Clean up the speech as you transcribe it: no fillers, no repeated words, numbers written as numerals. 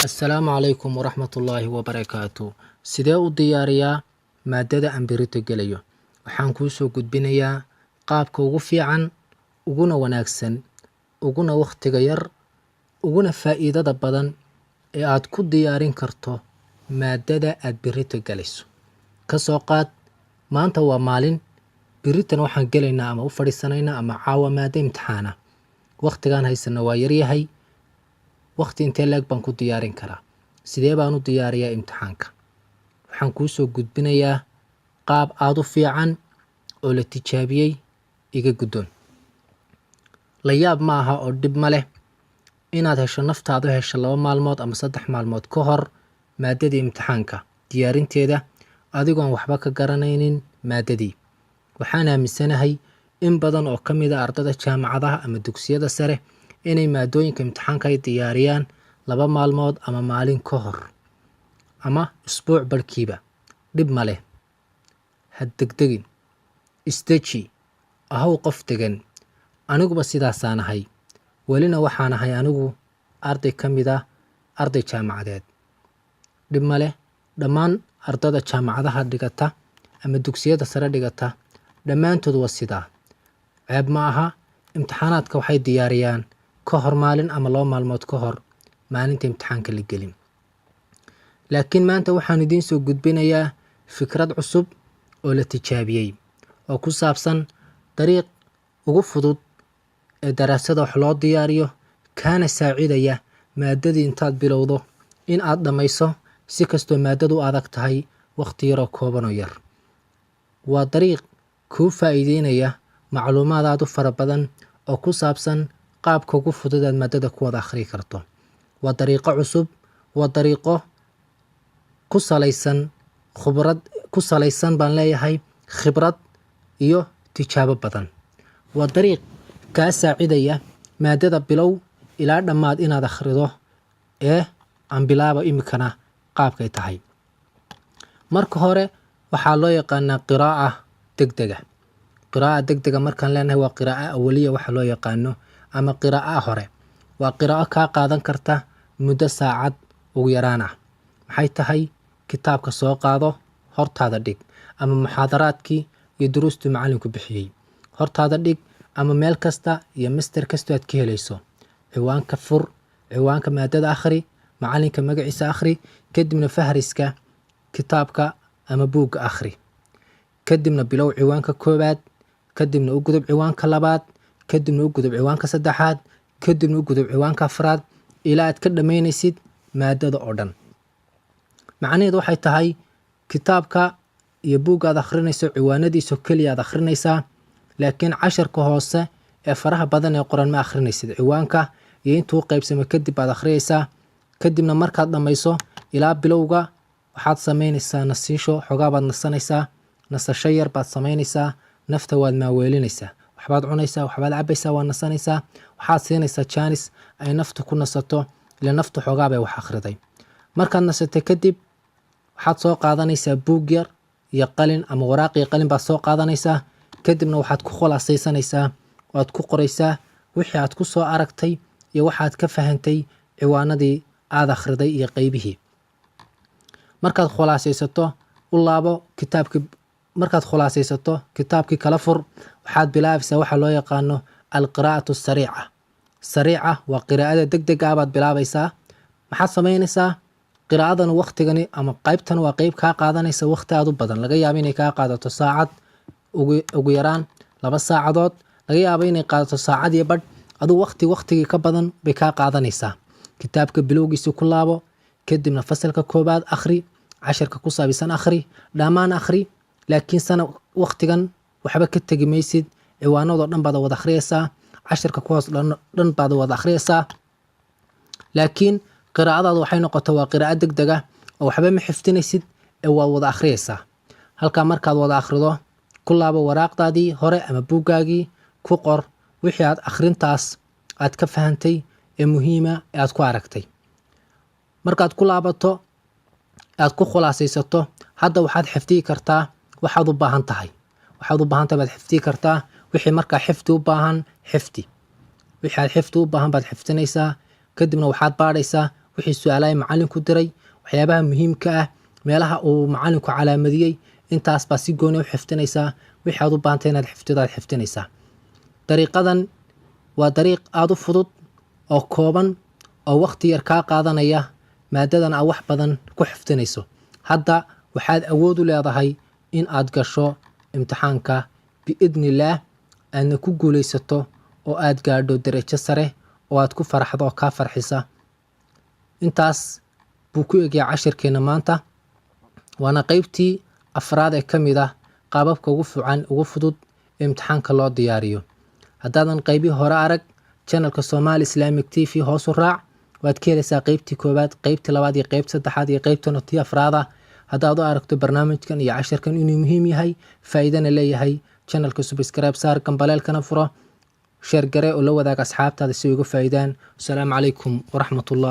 Assalaamu calaykum waraxmatullaahi wabarakaatu. Sidee u diyaariyaa maadada aan berrito gelayo? Waxaan kuu soo gudbinayaa qaabka ugu fiican, uguna wanaagsan, uguna wakhtiga yar, uguna faa'iidada badan ee aad ku diyaarin karto maadada aad berrito galayso. Ka soo qaad maanta waa maalin, berritana waxaan gelaynaa ama u fadhiisanaynaa ama caawa maado imtixaana. Wakhtigaan haysano waa yaryahay. Wakhti intee le'eg baan ku diyaarin karaa? Sidee baan u diyaariyaa imtixaanka? Waxaan kuu soo gudbinayaa qaab aad u fiican oo la tijaabiyey. Iga guddoon. La yaab ma aha oo dhib ma leh inaad hesho, naftaadu hesho 2 maalmood ama 3 maalmood ka hor maadadii imtixaanka diyaarinteeda, adigoon waxba ka garanaynin maadadii. Waxaan aaminsanahay in badan oo ka mid ah ardada jaamacadaha ama dugsiyada sare inay maadooyinka imtixaanka ay diyaariyaan 2 maalmood ama maalin ka hor ama isbuuc barhkiiba. Dhib ma leh, ha degdegin, isdeji, ahow qof degan. Aniguba sidaasaan ahay. Welina waxaan ahay anigu arday ka mid ah arday jaamacadeed. Dhib ma leh. Dhammaan ardada jaamacadaha dhigata ama dugsiyada sare dhigata dhammaantood waa sidaa. Ceeb ma aha. Imtixaanaadka waxay diyaariyaan ka hor maalin ama 2 maalmood ka hor maalinta imtixaanka la gelin. Laakiin maanta waxaan idiin soo gudbinayaa fikrad cusub oo la tijaabiyey oo ku saabsan dariiq ugu fudud ee daraasada wax loo diyaariyo, kaana saacidaya maadadii intaad bilowdo in aad dhammayso, si kastoo maadadu u adag tahay, wakhti yaroo kooban oo yar. Waa dariiq kuu faa'iideynaya macluumaad aad u fara badan oo ku saabsan qaabka ugu fudud aad maadada ku wada akhriyi karto. Waa dariiqo cusub, waa dariiqo ku salaysan khubrad, ku salaysan baan leeyahay, khibrad iyo tijaabo badan. Waa dariiq kaa saacidaya maadada bilow ilaa dhammaad inaad akhrido. Ee aan bilaabo imikana qaabkay tahay. Marka hore waxaa loo yaqaanaa qiraa'a degdega. Qiraa'a degdega markaan leenahay, waa qiraa'a awaliya waxa loo yaqaano ama qiraa'a hore. Waa qiraa'o kaa qaadan karta muddo saacad ugu yaraan ah. Maxay tahay? Kitaabka soo qaado, hortaada dhig, ama muxaadaraadkii iyo duruustii macallinku bixiyey hortaada dhig, ama meel kasta iyo mister kastoo aad ka helayso. Ciwaanka fur, ciwaanka maadada akhri, macalinka magaciisa akhri, kadibna fahriska kitaabka ama buugga akhri. Kadibna bilow ciwaanka koowaad, kadibna u gudub ciwaanka labaad, kadibna u gudub ciwaanka saddexaad, kadibna u gudub ciwaanka afraad, ilaa aad ka dhammaynaysid maadada oo dhan. Macnaheedu waxay tahay, kitaabka iyo buugga aad akhrinayso ciwaanadiisa keliya aad akhrinaysaa, laakiin casharka hoose ee faraha badan ee qoran ma akhrinaysid. Ciwaanka iyo intuu qaybsamay kadib baad akhriyaysaa. Kadibna markaad dhammayso ilaa bilowga, waxaad samaynaysaa nasiisho. Xogaa baad nasanaysaa, nasasho yar baad samaynaysaa. Nafta waad maaweelinaysaa, waxbaad cunaysaa, waxbaad cabaysaa, waad nasanaysaa. Waxaad siinaysaa jaanis ay naftu ku nasato, ila naftu xoogaa bay wax akhriday. Markaad nasatay kadib, waxaad soo qaadanaysaa buug yar iyo qalin, ama waraaq iyo qalin baad soo qaadanaysaa. Kadibna waxaad ku khulaasaysanaysaa oo aad ku qoraysaa wixii aad ku soo aragtay iyo waxaad ka fahantay ciwaanadii aad akhriday iyo qeybihii. Markaad khulaasaysato, u laabo kitaabkii. Markaad khulaasaysato, kitaabkii kala fur. Waxaad bilaabaysaa waxaa loo yaqaano alqiraa'atu sariica. Sariica waa qiraa'ada deg deg ah baad bilaabaysaa. Maxaad samaynaysaa? Qiraa'adan waktigani ama qaybtan waa qeyb kaa qaadanaysa waqti aad u badan. Laga yaabo inay kaa qaadato saacad, ugu yaraan 2 saacadood, laga yaabo inay qaadato saacad iyo badh. Aduu waqti waqtigii ka badan bay kaa qaadanaysaa. Kitaabka bilowgiisa ku laabo, kadibna fasalka koobaad akhri, casharka ku saabisan akhri, dhammaan akhri. Laakiin sana waqtigan waxba ka tegi maysid. Ciwaanadoo dhan baad wada akhriyaysaa, casharka ku hoos dhan baad wada akhriyaysaa. Laakiin qiraa'adaadu waxay noqota waa qiraa'o deg deg ah oo waxba ma xifdinaysid ee waad wada akhriyaysaa. Halkaa markaad wada akhrido, ku laabo waraaqdaadii hore ama buuggaagii, ku qor wixii aad akhrintaas aad ka fahantay ee muhiima ee aad ku aragtay. Markaad ku laabato, aad ku khulaasaysato, hadda waxaad xifdiyi kartaa waxaad u baahan tahay. Waxaad u baahan tahay baad xifdiyi kartaa. Wixii markaa xifdi u baahan xifdi, wixii aad xifdi u baahan baad xifdinaysaa. Kadibna waxaad baadhaysaa. Wixii su-aalaha macallinku diray, waxyaabaha muhiimka ah, meelaha uu macallinku calaamadiyey, intaas baa si gooni u xifdinaysaa. Wixii aad u baahantay inaad xifdido aad xifdinaysaa. Dariiqadan waa dariiq aada u fudud oo kooban oo waqti yar kaa qaadanaya, maadadan aad wax badan ku xifdinayso. Hadda waxaad awood u leedahay in aad gasho imtixaanka biidni illaah, aadna ku guulaysato oo aad gaadho darajo sare oo aad ku faraxdo oo kaa farxisa. Intaas buu ku egyahay cashirkeena maanta, waana qeybtii afraad ee ka mid ah qaababka ugu fiican, ugu fudud ee imtixaanka loo diyaariyo. Haddaadan qeybihii hore arag, channelka Somali Islamic TV hoos u raac, waad ka helaysaa qeybtii koowaad, qeybtii labaad iyo qeybta saddexaad iyo qeybtan tii afraad ah. Haddaad u aragto barnaamijkan iyo cashirkan inuu muhiim yahay, faa'iidana leeyahay, channelka subscribe saar, gambaleelkana furo, share garee oo la wadaag asxaabtaada si ay uga faa'iidaan. Asalaamu calaykum waraxmatullahi.